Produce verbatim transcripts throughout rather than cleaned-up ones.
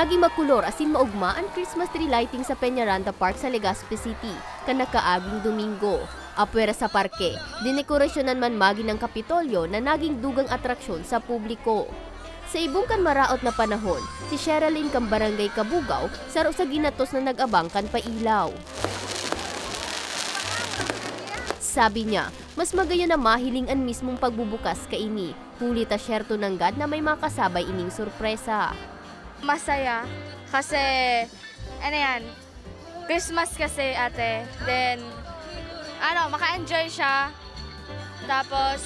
Naging makulor asin maugma an Christmas tree lighting sa Peñaranda Park sa Legazpi City, kan nakaaging Domingo. Apwera sa parke, dinekorasyonan man magin ang Kapitolyo na naging dugang atraksyon sa publiko. Sa ibong kan maraot na panahon, si Sherilyn kan Barangay Cabugao, saro sa ginatos na nag-abang kan pailaw. Sabi niya, mas magayon na mahiling an mismong pagbubukas kaini, huli ta syerto nanggad na may makasabay ining sorpresa. Masaya kasi, ano yan, Christmas kasi, ate. Then, ano, maka-enjoy siya. Tapos,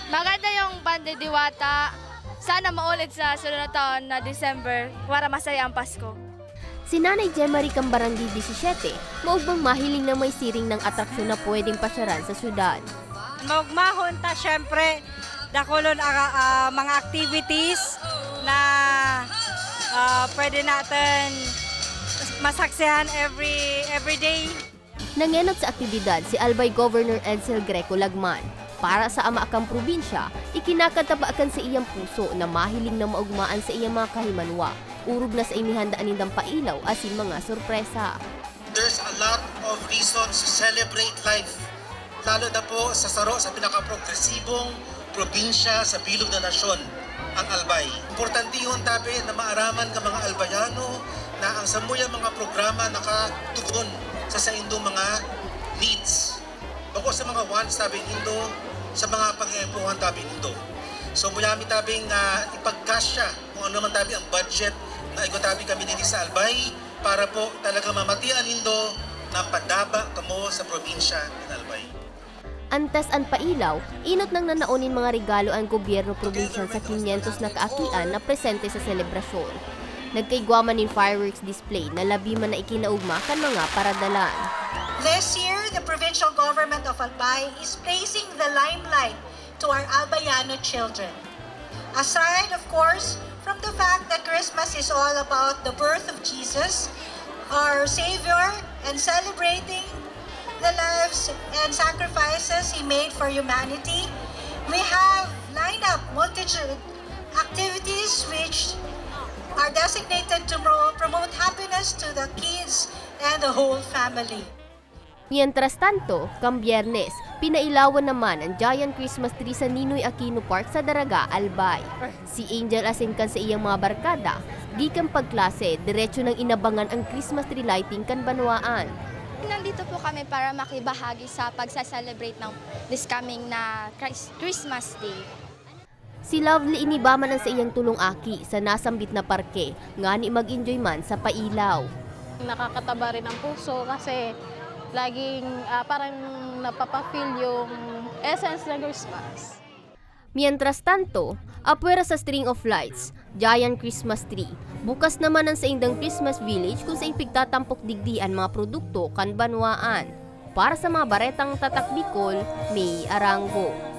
maganda yung pandidiwata. Sana maulit sa sunod na taon na December para masaya ang Pasko. Si Nanay Jemarie kan Barangay disisiyete, maugmang mahiling na may siring nang atraksyon na pwedeng pasyaran sa syudad. Maugmahon ta, syempre, dakulon, ah, ah, mga activities na, ah, pwede natin masaksihan every, every day. Nangenot sa aktibidad si Albay Governor Edsel Greco Lagman. Para sa ama kan probinsya, ikinakataba kan saiyang puso na mahiling na maugma an saiyang mga kahimanwa, orog na sa inihanda nindang pailaw asin mga sorpresa. There's a lot of reasons to celebrate life, lalo na po sa saro sa pinakaprogresibong probinsya sa bilog na nasyon, ang Albay. Importantehon tabi na maaraman kan mga Albayano na ang samuyang mga programa nakatugon sa saindong mga needs. Bako sa mga wants tabi nindo, sa mga pag-eempuhan tabi nindo. So, muyami tabing, ah, ipagkasya kung ano man tabi ang budget na igwa tabi kami diri sa Albay para po talaga mamatian nindo na padaba kamo sa probinsya ng Albay. Antes an pailaw, inot nang nanao nin mga regalo an gobyerno probinsyal sa kinyentos na kaakian na presente sa selebrasyon. Nagkaigwa man nin fireworks display na labi man na ikinaugma kan mga paradalan. This year, the provincial government of Albay is placing the limelight to our Albayano children. Aside, of course, from the fact that Christmas is all about the birth of Jesus, our Savior, and celebrating the lives and sacrifices He made for humanity, we have lined up multitude activities which are designated to pro-, promote happiness to the kids and the whole family. Mientras tanto, kan Biyernes, pinailawan naman an giant Christmas tree sa Ninoy Aquino Park sa Daraga, Albay. Si Angel asin kan saiyang mga barkada, gikan pagklase, diretso nang inabangan an Christmas tree lighting kan banwaan. Nandito po kami para makibahagi sa pagsa-celebrate ng this coming na Chris-, Christmas Day. Si Lovely iniba man an saiyang tulong aki sa nasambit na parke, ngani mag-enjoy man sa pailaw. Nakakataba rin ang puso kasi laging, ah, parang napapa-feel yung essence ng Christmas. Mientras tanto, apwera sa string of lights, giant Christmas tree, bukas naman an saindang Christmas village kung saen pigtatampok digdi an mga produkto kan banwaan. Para sa mga baretang Tatak Bicol, May Arango.